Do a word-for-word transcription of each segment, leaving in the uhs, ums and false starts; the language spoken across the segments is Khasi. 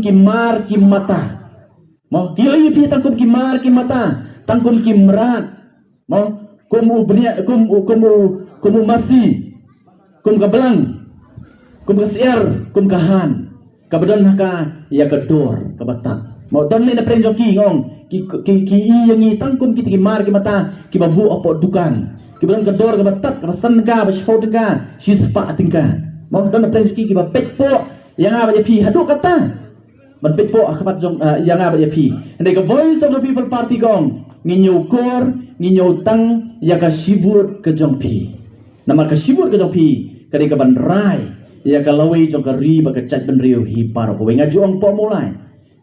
ki mar ki mata. Mo, ki ïohi ïa phi tang kum ki mar ki mata, tang kum ki mrad. Mo, kum u bniah, kum u, kum u, kum u masi, kum ka blang, kum ka syiar, kum ka han. Kaba don ha ka ïa ka dor kaba tad. Mo, don lei na pdeng jong ki, nga ong, ki, ki, ki ïohi ïa ngi tang kum kita ki mar ki mata, kiba buh hapoh dukan, kiba don ka dor kaba tad, kaba san tyngka, ba shiphew tyngka, shispah tyngka. Mo, don na pdeng jong ki kiba peit poh ïa nga bad ïa phi haduh katta. Ban peit poh ha khmat jong, ah, ïa nga bad ïa phi. Hynrei ka Voice of the People Party ka ong, ngi ñiew kor, ngi ñiew tang ïa ka shi vote ka jong phi. Namar ka shi vote ka jong phi ka dei kaban rai ïa ka lawei jong ka ri bad ka jaitbynriew hi baroh kawei. Nga ju ong poh Mawlai,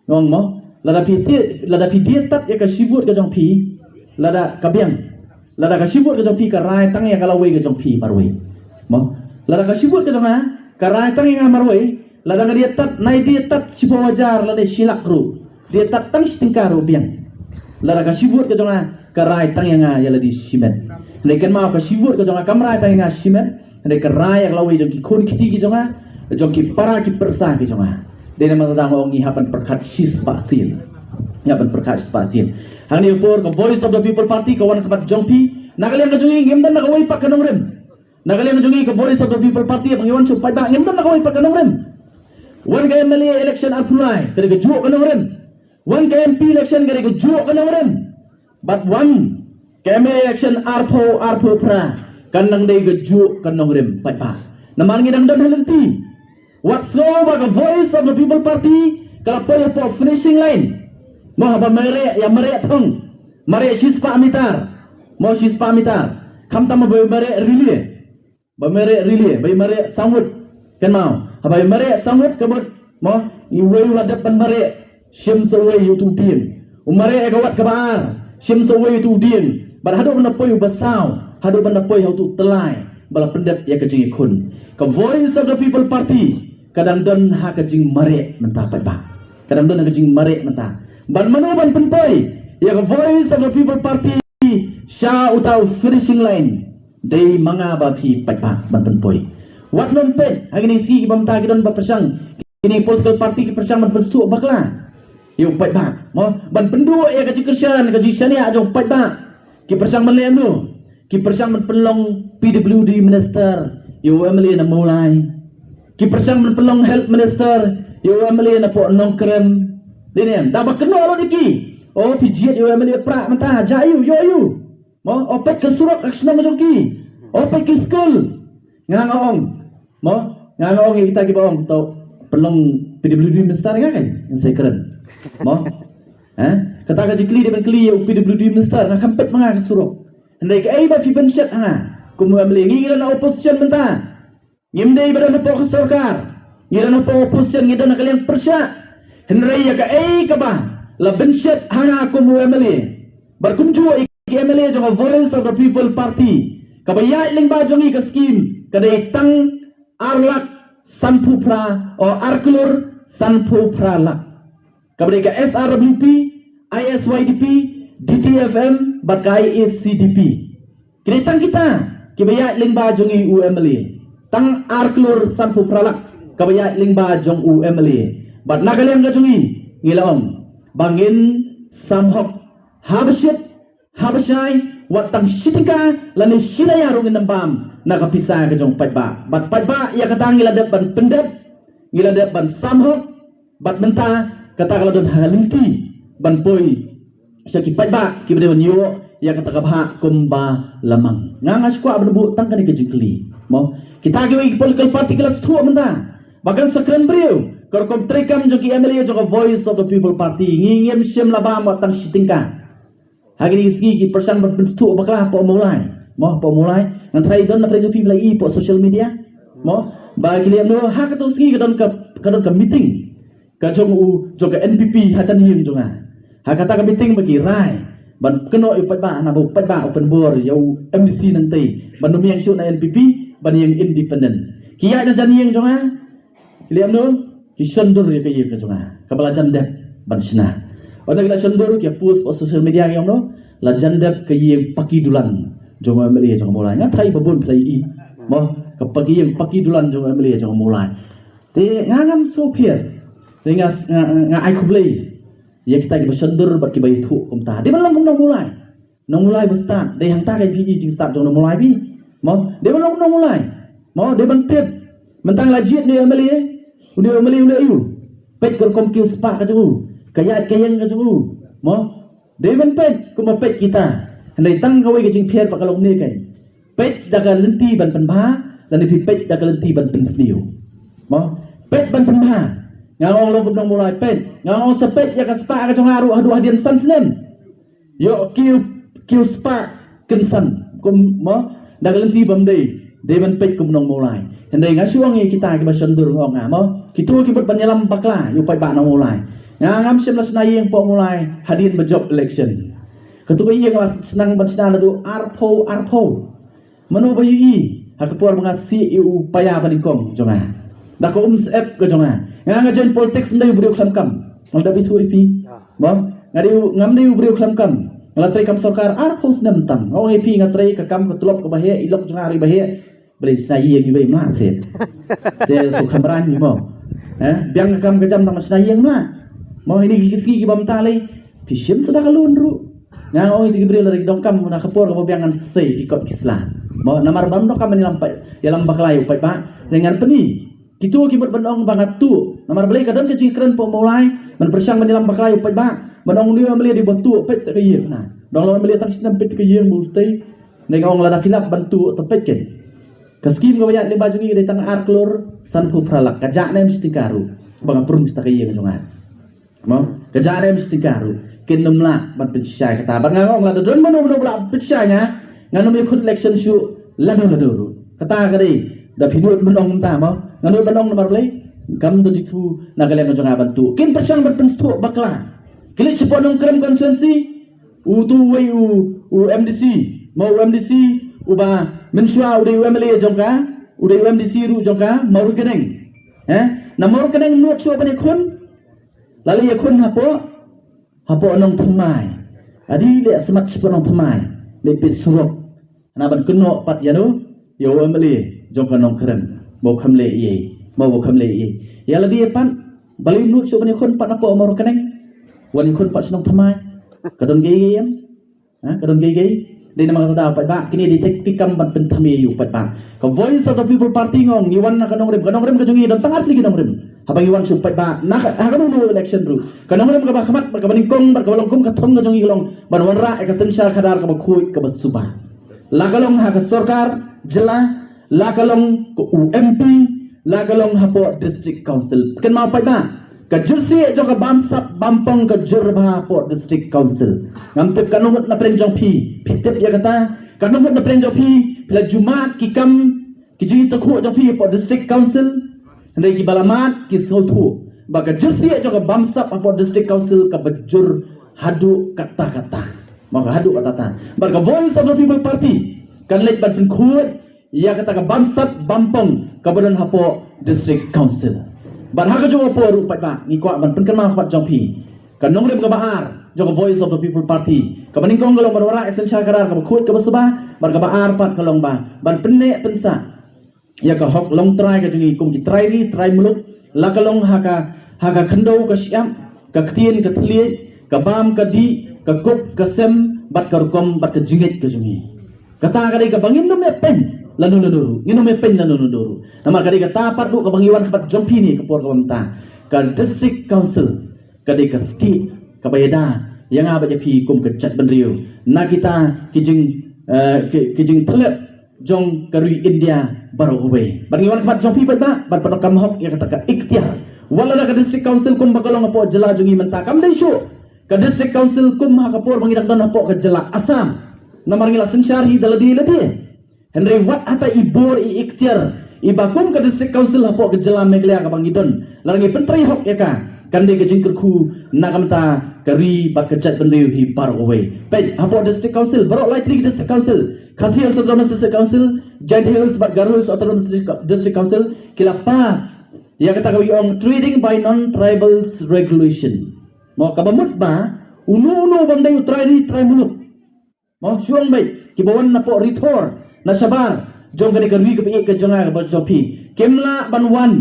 nga ong mo, lada phi die, lada phi die tad ïa ka shi vote ka jong phi, lada ka biang, lada ka shi vote ka jong phi ka rai tang ïa ka lawei ka jong phi marwei. Mo, lada ka shi vote ka jong nga ka rai tang ïa nga marwei, lada nga die tad, nai die tad shiphew hajar lane shi lak ruh, die tad tang shi tyngka ruh biang. Lada ka shi vote ka jong nga ka rai tang ïa nga ïa lade shimet. Hynrei kynmaw, ka shi vote ka jong nga kam rai tang ïa nga shimet. Hynrei ka rai ïa ka lawei jong ki khun ki kti ki jong nga, jong ki para ki pyrsa ki jong nga. Dei namar kata nga ong ngi hap ban pyrkhat shispah sien. Ngi hap ban pyrkhat shispah sien. Hangne ha por ka Voice of the People Party ka wan khmat jong phi. Na ka liang ka jong ngi ngim don na kawei pat ka nongrim. Na ka liang ka jong ngi ka Voice of the People Party ba ngi wan sha u paidbah, ngim don na kawei pat ka nongrim. Wan ka M L A election arphew lai, ka dei kajuh ka nongrim. Wan ka M P election, ka dei kajuh ka nongrim. Bad wan ka M L A election arphew, arphew phra, kan nang dei kajuh ka nongrim paidbah. Namar ngi dang don ha lynti. Wat sngew ba ka Voice of the People Party ka la poi hapoh finishing line. Mo, haba mareh, ïa mareh thong, mareh shispah mitar. Mo, shispah mitar. Khamtam ba mareh relay. Ba mareh relay, ba mareh saw ngut. Kynmaw, haba mareh saw ngut ka mut, mo, uwei u la dep ban mareh, shim sa uwei utu u dieng. U mareh ïa ka wat kaba ar, shim sa uwei utu u dieng. Bad haduh ban da poi uba saw, haduh ban da poi ha utu u tyllai ba la pyndep ïa ka jingïakhun. Ka Voice of the People Party ka dang don ha ka jingmareh mynta paidbah. Ka dang don ha ka jingmareh mynta. Bad mano ban pynpoi ïa ka Voice of the People Party sha uta u finishing line? Dei ma nga bad phi paidbah ban pynpoi. Wat nym peit ha kine ki sngi kiba mynta ki don ba pyrshang, kine political party ki pyrshang ban pynsuk bakla ïa u paidbah, mo, ban pynduh ïa ka jingkyrshan, ka jingshaniah jong u paidbah. Ki pyrshang ban leh kumno? Ki pyrshang ban pynlong P W D minister ïa u M L A na Mawlai. Ki pyrshang ban pynlong health minister ïa u M L A na poh Nongkrem. Dei ne em? Da ba kynnoh lut ïa ki. O, phi jied ïa u M L A prah mynta, jah ïa u, ïoh ïa u. Mo, o peit ka surok ha ka shnong jong ki. O peit ki skul. Nga nga ong, mo, nga nga ong ïa kita kiba ong to pynlong P W D minister, nga kan ngan sa kren. Mo. Eh? Kata ka jingkylli dei ban kylli ïa u P W D minister, nga kam peit ma nga ka surok. Hynrei kaei ba phi pynshet ha nga kum u M L A? Ngi, ngi don ha opposition mynta. Ngim dei ba don hapoh ka sorkar. Ngi don hapoh opposition, ngi don ha ka liang pyrshah. Hynrei ïa kaei kaba la pynshet ha nga kum u M L A, bad kumjuh ïa ki M L A jong ka Voice of the People Party, kaba ïaid lyngba jong ngi ka skim ka dei tang ar lak sanphew phra, o, ar klur sanphew phra lak. Kaba dei ka S R W P, I S Y D P, D T F M bad ka I S C D P. Ki dei tang kita kiba ïaid lyngba jong ngi u M L A. Tang ar klur sanphew phra lak kaba ïaid lyngba jong u M L A. Bad na ka liang ka jong ngi, ngi la ong ba ngin sam hok haba shit haba shai, wat tang shi tyngka lane shi naya ruh ngin ym bam na ka pisa ka jong paidbah. Bad paidbah, ïa kata ngi la dep ban pyndep, ngi la dep ban sam hok. Bad mynta kata ka la don ha ka lynti ban poi sha ki paidbah kiba dei ban ïoh ïa kata ka bhah kumba la mang. Nga nga shu kwah ban buh tang kane ka jingkylli, mo, kita kiwei ki political party ki la sngewthuh mynta ba kan sa kren briew ka rukom treikam jong ki M L A jong ka Voice of the People Party. Ngi ngim shym la bam wat tang shi tyngka. Ha kine ki sngi ki pyrshang ban pynsngewthuh bakla hapoh Mawlai. Mo, hapoh Mawlai, ngan tharai don na pdeng jong phi ba la i hapoh social media, mo, ba ki leh kumno, ha kato ka sngi ka don ka, ka don ka meeting ka jong u, jong ka N P P ha jan ïing jong nga. Ha kata ka meeting ba ki rai ban kynnoh ïa u paidbah, na ba u paidbah u pynbor ïa u M D C nangtei ban ym ïeng shuh na N P P, ban ïeng independent. Ki ïaid na jan ïing jong nga, ki leh kumno? Ki shon dur ïa ka ïing ka jong nga kaba la jan dep ban shna. Ynda ki la shon dur, ki ïa post hapoh social media, ki ong kumno? La jan dep ka ïing paki dulan jong u M L A jong ka Mawlai. Nga tharai ba bun phi la i, mo, ka paki, ïing paki dulan jong u M L A jong ka Mawlai. Te nga ngam sngewpher. Te nga, nga, nga ai khublei ïa kita kiba shon dur bad kiba ïathuh kumta. Dei ban long kum Nongmulai. Nongmulai ba stad, dei hangta ka phi i jingstad jong Nongmulai phi. Mo, dei ban long Nongmulai. Mo, dei ban tip. Mynta la jied ne M L A. Une M L A une u. Peit ka rukom kiew spah ka jong u. Ka ïaid ka ïeng ka jong u. Mo, dei ban peit kumba peit kita. Hynrei tang kawei ka jingpher ba ka long ne kan. Peit da ka lynti ban pynbha, lane phi peit da ka lynti ban pynsniew. Mo, peit ban pynbha. Nga ong long kum Nongmulai peit. Nga ong sa peit ïa ka spah ka jong nga ruh haduh hadien san snem. Ïoh kiew, kiew spah kynsan. Kum mo, da ka lynti bym dei. Dei ban peit kum Nongmulai. Hynrei nga shu ong ïa kita kiba shon dur ong nga mo. Kito ki mut ban ïalam bakla ïa u paidbah Nongmulai. Nga ngam shym la shna ïing hapoh Mawlai hadien ba jop election. Kato ka ïing la sdang ban shna naduh arphew arphew. Mano ba ïohi ha ka por ba nga sih ïa u paia ba nyngkong jong nga. Da ka um syep ka jong nga. Nga nga join politics ym dei u briew khlem kam. Nga la dep ïathuh ïa phi. Mo, nga dei u, ngam dei u briew khlem kam. Nga la trei kam sorkar arphew snem tam. Nga ong ïa phi nga trei ka kam ka tulop kaba heh, i lok jong nga ruh iba heh. Balei shna ïing iba im lah seh. Te shu kham rang ïa mo. Eh, biang ka kam ka jam tang ma shna ïing ma. Mo, ine ki sngi kiba mynta lei. Phi shim sa da ka loan ruh. Nga ong ïa ki briew lada ki donkam na ka por kaba biang ngan sei ki kot ki sla. Mo, namar bym donkam ban ïalam pa, ïalam bakla ïa u paidbah. Te ngan pyni. Kito ki mut ban ong ba nga tuh. Namar balei ka don ka jingkren hapoh Mawlai. Ban pyrshang ban ïalam bakla ïa u paidbah. Ban ong une u M L A dei ba tuh, peit sa ka ïing na. Dang long M L A tang shi snem, peit ka ïing ba u tei. Te nga ong lada phi lap ban tuh, to peit ken. Ka skim kaba ïaid lyngba jong ngi ka dei tang ar klur sanphew phra lak. Ka jah ne em shi tyngka ruh. Ba nga prum shi ta ka ïing jong nga. Mo, ka jah ne em shi tyngka ruh. Kin ym lah ban pynshai kata. Bad nga ong lada don mano mano ba lah pynshai nga, ngan ym ïakhun election shuh lano lano ruh. Kata ka dei. Da phi nud ban ong mynta mo. Nga nud ban ong namar balei? Kam don jingthoh na ka liang jong nga ban tuh. Kin pyrshang ban pynsngewthuh bakla. Ki leit shapoh Nongkrem constituency. Utu uwei u, u M D C, mo u M D C, uba mynshuwa u dei u M L A jong ka, u dei u M D C ruh jong ka, Mawryngkneng. Eh? Na Mawryngkneng nud shuh ban ïakhun, la leit ïakhun hapoh, hapoh Nongthymmai. Adi leh smat shapoh Nongthymmai, leh peit surok. Hana ban kynnoh pat ïa no, ïa u M L A jong ka Nongkrem. Ba u kham leh ei ei, ba u kham leh ei ei. Ïa lade pat, balei nud shuh ban ïakhun pat hapoh Mawryngkneng. Wan ïakhun pat sha Nongthymmai. Ka don kaei kaei em? Ha, ka don kaei kaei? Dei namar kata da paidbah, kine dei te ki kam ban pynthame ïa u paidbah. Ka Voice of the People Party nga ong, ngi wan na ka nongrim, ka nongrim ka jong ngi don tang ar tylli ki nongrim. Haba ngi wan sha u paidbah, na ka, ha kano kano election ruh. Ka nongrim kaba khmat, bad kaba nyngkong, bad kaba long kum ka thong ka jong ngi ka long ban wanrah ïa ka synshar khadar kaba khuid kaba suba. La ka long ha ka sorkar jylla, la ka long ka u M P, la ka long hapoh District Council. Kynmaw paidbah, ka jyrsieh jong ka bamsap bampong ka jur bha hapoh District Council. Ngam tip katno ngut na pdeng jong phi, phi tip ïa kata, katno ngut na pdeng jong phi, phi la ju mad ki kam, ki jingïathuh jong phi hapoh District Council. Hynrei kiba la mad ki sngewthuh ba ka jyrsieh jong ka bamsap hapoh District Council kaba jur haduh katta katta. Mo, ka haduh katta katta. Bad ka Voice of the People Party kan leit ban pynkhuid ïa kata ka bamsap bampong kaba don hapoh District Council. Bad ha kajuh ka por ruh paidbah, ngi kwah ban pynkynmaw khmat jong phi, ka nongrim kaba ar jong ka Voice of the People Party, kaba nyngkong ka long ban wanrah ïa ka synshar khadar kaba khuid kaba suba, bad kaba ar pat ka long ba ban pynneh pynsah ïa ka hok longtrai ka jong ngi kum ki trai ri trai muluk, la ka long ha ka, ha ka khyndew ka shyiap, ka ktien ka thylliej, ka bam ka dih, ka kup ka sem, bad ka rukom bad ka jingngeit ka jong ngi. Kata ka dei kaba ngin ym ïa pyn lano lano ruh, ngin ym ïa pyn lano lano ruh. Namar ka dei kata pat ruh kaba ngi wan khmat jong phi ne ka por kaba mynta, ka District Council ka dei ka stieh kaba ïada ïa nga bad ïa phi kum ka jaitbynriew na kita ki jing, eh, ki, ki jingtlep jong ka ri India baroh kawei. Bad ngi wan khmat jong phi paidbah ban pyndonkam hok ïa kata ka iktiar. Wat la da ka District Council kumba ka long hapoh jylla jong ngi mynta, kam dei shuh ka District Council kum ha ka por ba ngi dang don hapoh ka jylla Assam. Namar ngi la synshar hi da lade lade. Hynrei wat hata i bor i iktiar iba kum ka District Council hapoh ka jylla Meghalaya kaba ngi don, lada ngi pyntrei hok ïa ka, kan dei ka jingkyrkhu na ka bynta ka ri bad ka jaitbynriew hi baroh kawei. Peit, hapoh District Council baroh lai tylli ki District Council, Khasi Hills Autonomous District Council, Jaintia Hills bad Garo Hills Autonomous District, District Council ki la pass ïa kata kaba ngi ong Trading by Non-Tribals Regulation. Mo, kaba mut ba uno uno bym dei u trai ri trai muluk. Mo, shu ong beit, kiba wan napoh Rithor, na shabar jong kane ka ri kaba ïeit ka jong nga kaba jong phi, kim lah ban wan,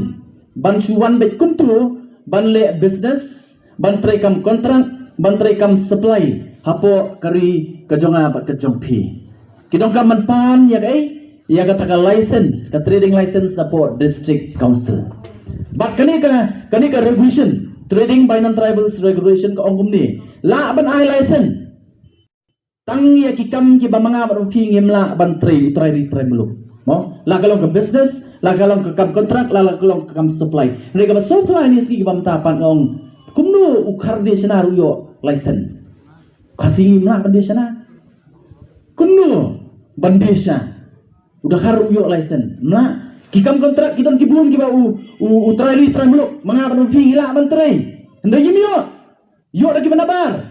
ban shu wan beit kumto, ban leh business, ban trei kam contract, ban trei kam supply hapoh ka ri ka jong nga bad ka jong phi. Ki donkam ban pan ïa kaei? Ïa kata ka license, ka trading license hapoh District Council. Bad kane ka, kane ka regulation, Trading by Non-Tribals Regulation, ka ong kumne: lah ban ai license tang ïa ki kam kiba ma nga bad phi ngim lah ban trei, u trai ri trai muluk. Mo, la ka long ka business, la ka long ka kam contract, la, la ka long ka kam supply. Hynrei kaba supply ne shi kiba mynta pat ong, kumno u Khar die shana ruh ïoh license? Khasi ngim lah ban die shana. Kumno ban die sha? U Dkhar ruh ïoh license. Mla, ki kam contract ki don ki bun kiba u, u, u trai ri trai muluk, ma nga bad phi ngi lah ban trei. Hynrei ngim ïoh. Ïoh da kiba nabar.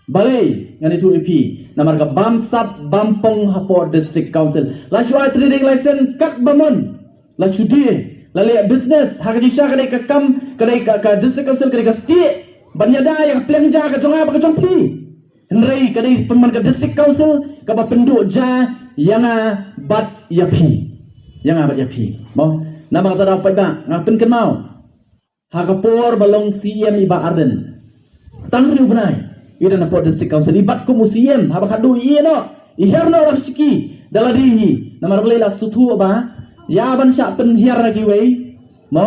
Balei? Ngan ïathuh ïa phi. Namar ka bamsap bampong hapoh District Council. La shu ai trading license katba mon. La shu die, la leh business, ha ka jingshisha ka dei ka kam, ka dei ka, ka District Council, ka dei ka state ban ïada ïa ka pliang ja ka jong nga bad ka jong phi. Hynrei ka dei pynban ka District Council kaba pynduh ja ïa nga bad ïa phi. Ïa nga bad ïa phi. Mo, namar kata da paidbah, nga pynkynmaw, ha ka por ba long C M i Bah Ardent, tang hynriew bnai i don hapoh District Council, i bat kum u C M, haba khadduh i ïeh noh, i hiar noh rashiki da lade hi. Namar balei? La sngewthuh ba ïa ban shah pynhiar na kiwei, mo,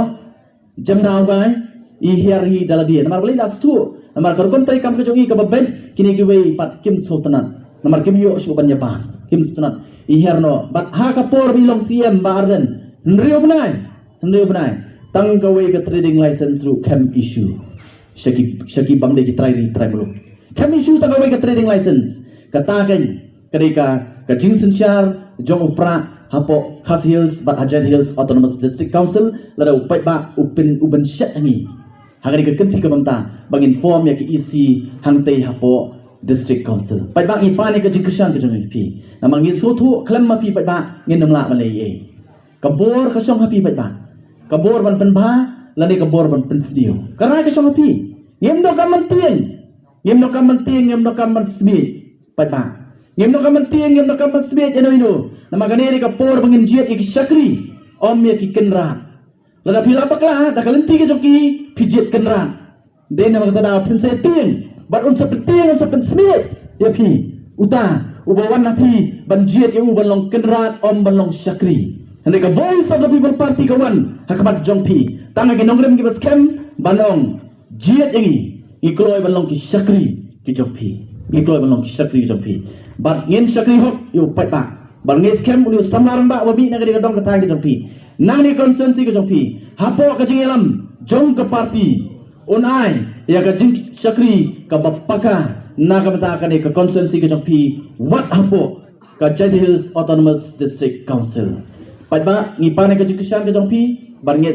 jem daw bai, i hiar hi da lade. Namar balei? La sngewthuh namar ka rukom trei kam ka jong i kaba beit, kine kiwei pat kim sngewtynnat. Namar kim ïoh shuh ban ïa ban, kim sngewtynnat. I hiar noh. Bad ha ka por ba i long C M Bah Ardent, hynriew bnai, hynriew bnai, tang kawei ka trading license ruh khlem issue sha ki, sha ki bym dei ki trai ri trai muluk. Khlem issue tang kawei ka trading license. Kata ka, ka dei ka, ka jingsynshar jong u Prah hapoh Khasi Hills bad ha Jaintia Hills Autonomous District Council, lada u paidbah u pyn, u pynshet ha ngi ha kane ka kynti ka bynta ba ngin form ïa ka E C hangtei hapoh District Council. Paidbah, ngi pan ïa ka jingkyrshan ka jong ngi ïa phi. Namar ngi sngewthuh khlem ma phi paidbah ngin ym lah ban leh ei ei. Ka bor ka shong ha phi paidbah. Ka bor ban pynbha lane ka bor ban pynsniew, ka rai ka shong ha phi. Ngim donkam ban tieng, ngim donkam ban tieng, ngim donkam ban smiej paidbah. Ngim donkam ban tieng, ngim donkam ban smiej ïano ïano. Namar kane dei ka por ba ngin jied ïa ki shakri, ym ïa ki kynrad. Lada phi la bakla da ka lynti ka jong ki, phi jied kynrad. Dei namar kata da phin sa tieng, bad un sa pyntieng, un sa pynsmiej ïa phi uta uba wan ha phi ban jied ïa u ban long kynrad, ym ban long shakri. Hynrei ka Voice of the People Party ka wan ha khmat jong phi, tang ha ki nongrim kiba skhem ban ong, jied ïa ngi, ngi kloi ban long ki shakri ki jong phi. Ngi kloi ban long ki shakri ki jong phi. Bad ngin shakri hok ïa u paidbah. Bad ngi skhem u samla rangbah uba mih na kane ka dong ka thaiñ ka jong phi, na kane ka constituency ka jong phi, hapoh ka jingïalam jong ka party, un ai ïa ka jingshakri kaba paka na ka bynta kane ka constituency ka jong phi, wat hapoh ka Jaintia Hills Autonomous District Council. Paidbah, ngi pan ïa ka jingkyrshan ka jong phi, bad ngi